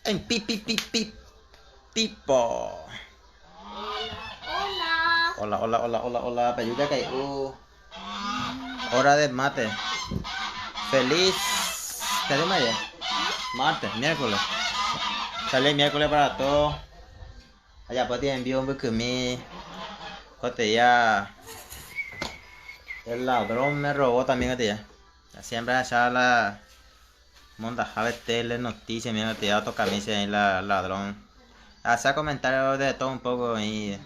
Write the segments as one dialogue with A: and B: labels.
A: En pi pi pi pi pipo.
B: Hola.
A: Hola, hola, hola, hola, hola. Peyuya Caiú. Hora de mate. Feliz. ¿Qué día mañana? Martes, miércoles. Sale miércoles para todos. Allá pues tienen envío un bukumi. Cote ya. El ladrón me robó también, cote ya. Siempre allá la. Monda jave tele, noticias, mira, te da toca misa ahí la ladrón. Hace comentarios de todo un poco y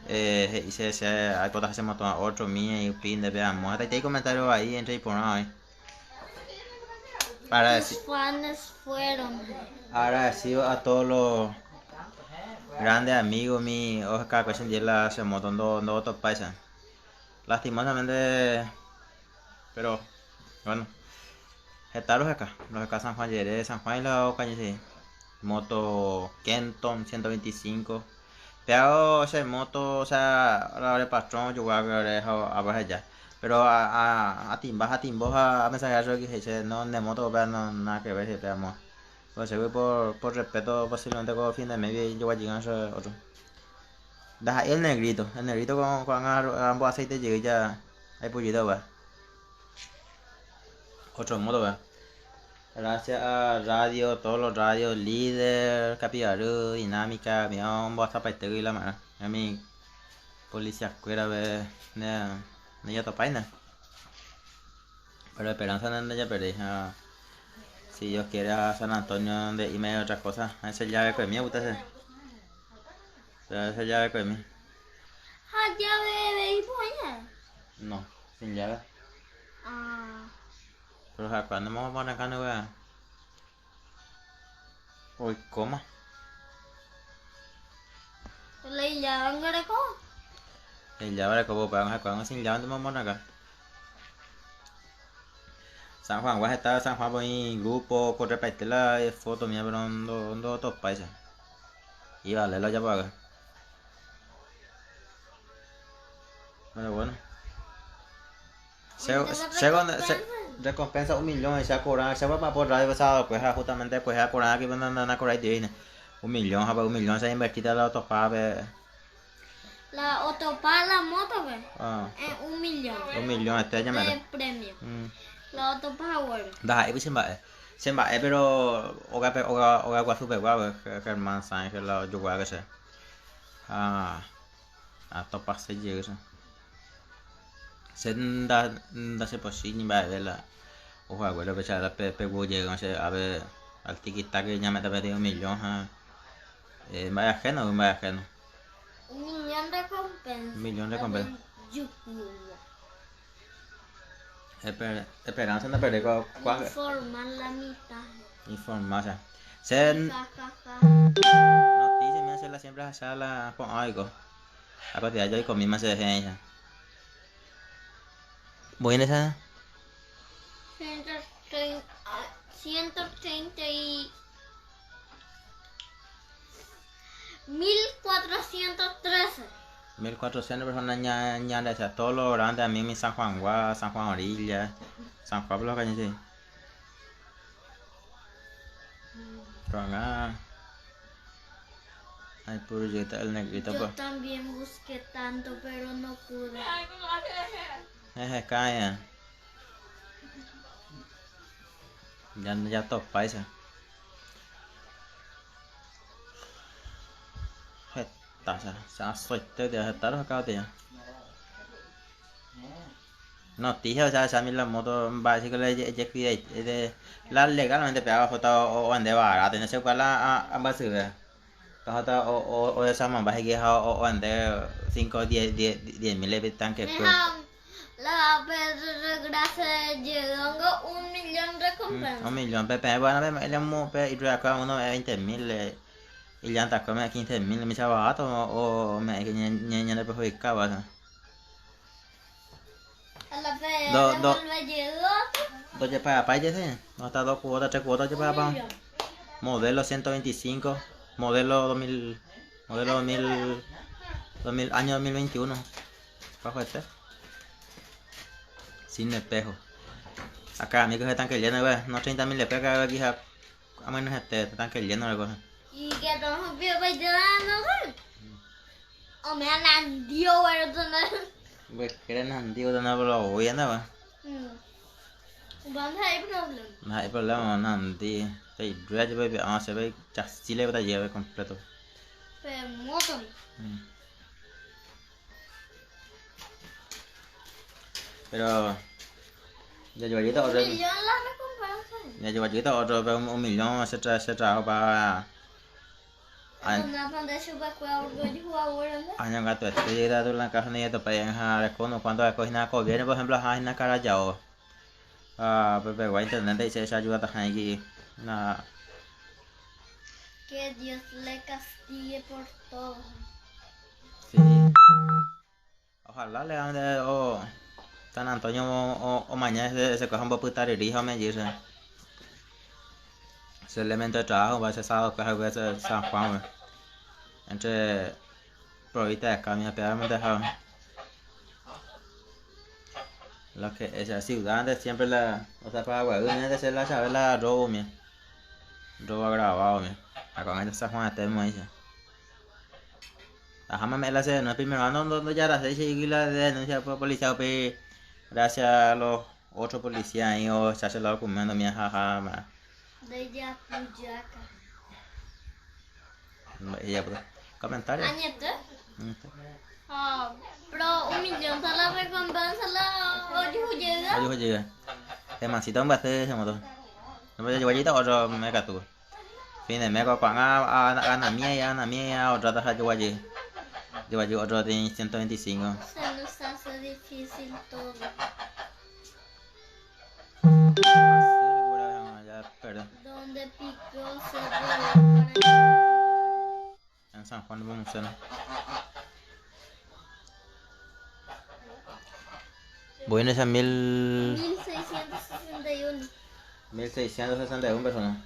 A: y se hay cosas hacemos todo otro mía y pin de veamos. Hasta hay comentarios ahí entre y por ahí. Para
B: Tus fans fueron.
A: Agradecido a todos los grandes amigos mi Oscar que se la se montón do do otros países. Lastimosamente, pero bueno. Está los acá, los acá San Juan Yeré, San Juan y la calle sí. Moto Kenton 125. Pero ese moto, o sea, ahora el patrón, yo voy a ver a ver allá. Pero a timba, a timbo, a mensaje que dice, no, de moto, pero no, nada que ver, pero amor. Pues se por respeto, posiblemente con fin de medio y yo voy a llegar a otro. Deja el negrito con ambos aceites llegué ya, hay pollito, va. Otro modo, va. Gracias a radio, todos los radios, líder, Capibarú, Dinámica, mi hombre, hasta pa' y la mano. A mi policía escuela, ve, ne, ne ya topaina. Pero esperanza no ya perdí. Ah, si Dios quiere a San Antonio donde y medio otra cosa. Ese llave conmigo, usted se. Ese llave conmigo.
B: Ah, llave de hipoña.
A: No, sin llave.
B: Ah.
A: Pero o ¿cuándo vamos a poner acá, no, wea? Uy, coma.
B: Le llaman greco.
A: El llave como pero cuando sin llave no vamos a acá. San Juan, guay está San Juan por mi grupo, corre para la foto mía, pero no no otros países. Y vale, lo ya para acá. Pero bueno. Se, recompensa 1 millón y se va se va por radio pasado, pues justamente pues a cobrar aquí van a cobrar divina. 1 millón, 1 millón se ha invertido en la autopá,
B: La autopá, la moto, ve.
A: Ah.
B: 1 millón.
A: 1 millón, este año
B: De premio. La autopá, bueno.
A: Da, ahí se va. Se va, pero oga oga oga guasu pe guau, Germán Sánchez la yo que sé. Ah. A topa se llega. Se da da se posi ni va de la ojo abuelo pe la pe pe llega se a ver al tiki-taka ya me está pedido 1 millón ja. Vaya ajeno, vaya ajeno.
B: 1 millón recompensa.
A: 1 millón recompensa. Esperanza no perder
B: cuál. Informar la mitad.
A: Informar, o sea. Se noticia me hace la siempre hacia la con algo. A partir de yo con misma se deja ella. Voy en esa.
B: 130 y 1413.
A: 1400 personas ña ña o sea, todos los grandes a mí mi San Juan Gua, San Juan Orilla, San Juan los caños sí. Ay, puro el negrito
B: Yo pues. también busqué tanto, pero no pude.
A: Es calla. Ya ya top paisa. Hetta se se de hetta acá de. Noticia, o sea, esa la moto básicamente de la legalmente pegaba foto o ande barato, no sé cuál la a base o o o esa man baje o o ande 5 10 10 10 mil tanque
B: pues. La gracia llegando 1 millón recompensa.
A: 1 millón, pepe, bueno, el mo pe y acá uno 20 mil y llanta come 15 mil, me barato o me que ñe ñe le perjudicaba.
B: A la Do do
A: dos para pa ese, no está dos cuotas, tres cuotas para pa. Modelo 125, modelo 2000, modelo 2000, 2000 año 2021. Bajo este. Sin espejo. Acá, amigos, están que lleno, no 30 mil de pesos, aquí. Amyenyhẽte tanque lleno de cosas.
B: Y que todos los O me nandio,
A: Pues que nandio de nuevo lo voy a andar.
B: No hay problema.
A: No hay problema, nandi. Te baby, ah, se ve chasis le lleve completo.
B: Pero moto.
A: Pero ya llevo otro.
B: Un millón la recompensa.
A: Ya llevo otro un millón ese trabajo para Año gato, este llega de la casa ni de para en cuando cocina gobierno, por ejemplo, en la cara ya o ah, pero guay internet dice esa ayuda aquí na
B: Que Dios le castigue por todo.
A: Sí. Ojalá le hagan de o San Antonio o mañana se coja un poco de me dice. Ese elemento de trabajo va a ser sábado, que es San Juan. Entre provista de acá, mi me dejado. Lo que esa ciudad de siempre la, o sea, para Guadalajara de ser la chave la robo, mi. Robo grabado, mi. Acá en San Juan de dice. Ajá, me la hace, no es primero, no, no, ya la sé, y la denuncia por policía, pe, gracias a los otros policías ahí, o se hace la documento, mi jaja, ma.
B: De Yapuyaca.
A: Ella, pues, comentario.
B: Añete. Ah, pero un millón para la recompensa la oye llega.
A: Oye llega. Emancita un bastante ese moto. No voy a llevar otro me catu. Fin de mes cuando a gana mía gana mía otra taja llevo allí. Llevo allí otro de 125.
B: Se nos hace difícil todo. Donde picó se para
A: En San Juan de Pomuceno. Voy en esa
B: 1661.
A: 1661 personas.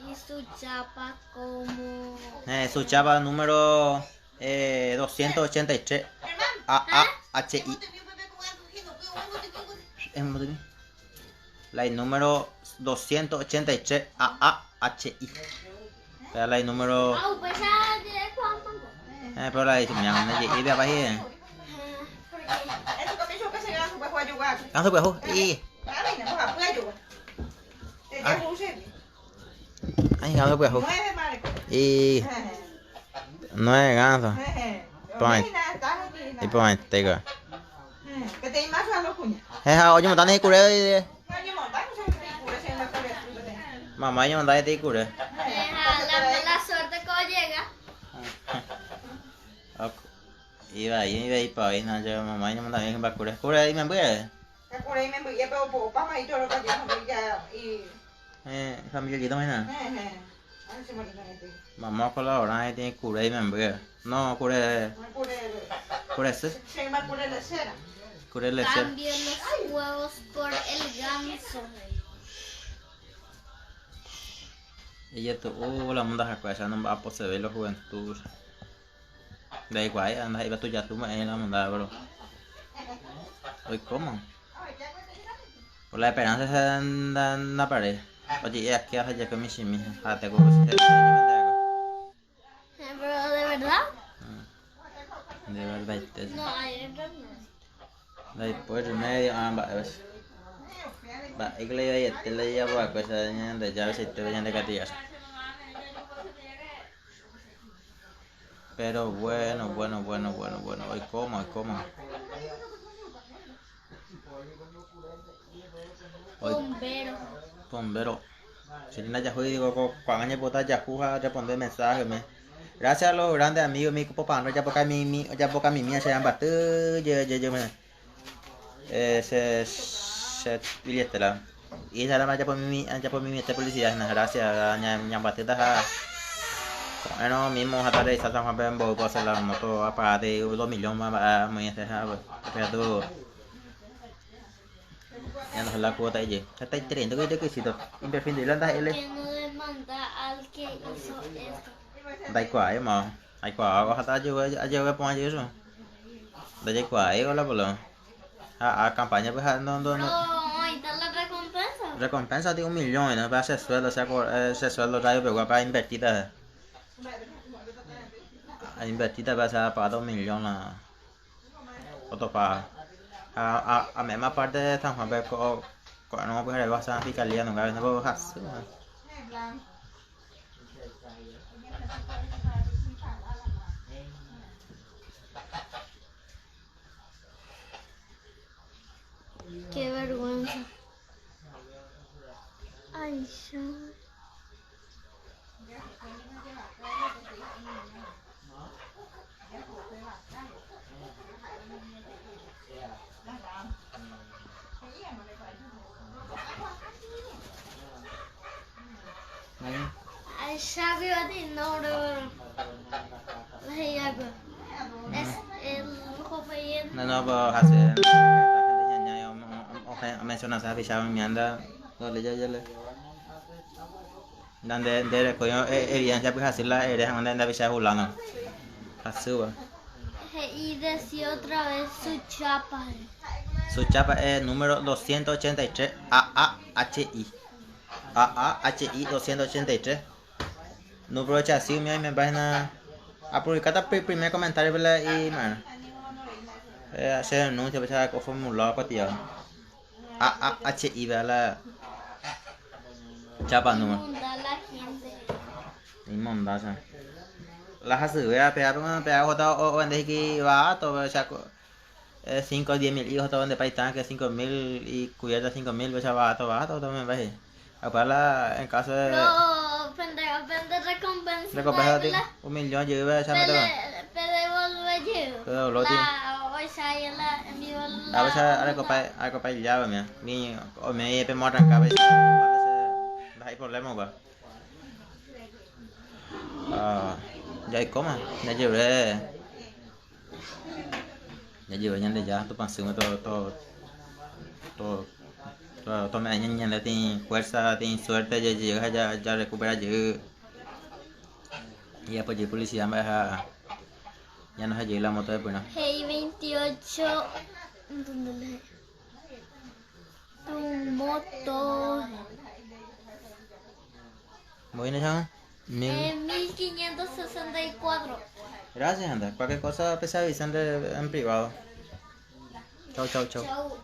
B: Y su chapa como...
A: Su chapa número 283 A A H I. La número 283 A A H I. Pero la número... Pero la dice, mira, y ve abajo. Y. Ay, ganso pues. Y 9 ganso. Y pon este. Oye, montaña de cure. Mamá, yo montaña de cure.
B: La suerte que llega.
A: Iba ahí, para ahí, no, yo mamá, yo montaña de cure. Cure ahí me voy.
C: Cure ahí me voy, pero poco y todo lo que yo y
A: familia ¿no? Mamá colabora ahí tiene cure y me voy. No, cure. Cure
C: se. Se llama cure lechera.
A: Cure lechera.
B: Cambio los huevos por el ganso.
A: Ella tuvo la munda jacuesa, no va a poseer la juventud. Da igual, anda, iba tú ya tú en la munda, bro. Hoy cómo. Por la esperanza se en la pared. Oye, aquí hace ya con mi chimi. Ah, te
B: Pero de verdad.
A: De verdad.
B: No, hay verdad.
A: Después medio, ah, va, ves. Va, y que le iba a le llevo a cosa de llave se te de catillas. Pero bueno. Hoy cómo. Hoy bombero. Selena Yahoo, digo, cuando año bota Yahoo a responder mensajes, me. Gracias a los grandes amigos, mi copo pano, ya poca mi, ya poca mi mía se llama yo me. Se la. Y esa la ya por mi, esta publicidad, gracias, ña batida. Bueno, mismo hasta de San Juan Pembo, puedo hacer la moto apagada de 2 millones más, muy pues, pero ya no se la cuota ella. Está entrando que te quisito. Imprescindible anda él.
B: Que no demanda al que hizo esto.
A: Da igual, ma. Da igual, hasta yo yo pongo eso. Da igual, hola, por A campaña pues no.
B: No, ahí está la recompensa.
A: Recompensa ti un millón, no para ese sueldo, o sea, ese sueldo radio pegua para invertir. A invertir para esa pagar 2 millón la otro pa a mesma parte de San Juan pero no puede a fiscalía nunca no puedo hacer.
B: Qué vergüenza. Ay, yo. Ay, ya no, Es el
A: No, no, pues hace gente menciona esa ficha mi anda, dale ya ya le. Donde de coño evidencia pues así la eres donde anda ficha fulano. Así va.
B: Y decía otra vez su chapa.
A: Su chapa es número 283 AAHI. AAHI 283. Número de chasis, mi me página. A publicar el primer comentario y bueno. Hacer anuncio, pues a formulado para ti. AAHI, vea la chapa número.
B: Inunda la gente.
A: Inmunda, o La hace, vea, pega, pega, jota, o en que va, todo, o sea, 5 o 10 mil hijos, todo donde país que 5 mil y cubierta 5 mil, o sea, va, todo, va, todo, todo, me parece. Aparte, en caso de.
B: No, pende, pende recompensa.
A: Recompensa, 1 millón, yo iba a echar.
B: Pe devolver La, o sea, ya la envió la.
A: A veces, a recopa ya, mira. Mi, o me pe mo arrancar, igual ese, hay problema, va. Ah, ya hay coma, ya llevé. Ya llevé ñande ya, tu pansión todo, todo, todo, todo, todo me ñande tiene fuerza, tiene suerte, ya llega, ya, ya recupera, ya. Y ya pues policía me deja, ya no se llega la moto después, ¿no?
B: Hey, 28. ¿Dónde le? Tu moto.
A: Muy bien, ¿no?
B: 1564.
A: Gracias, anda. Cualquier cosa, pues avisan en privado. Chau, chau, chau.
B: Chau.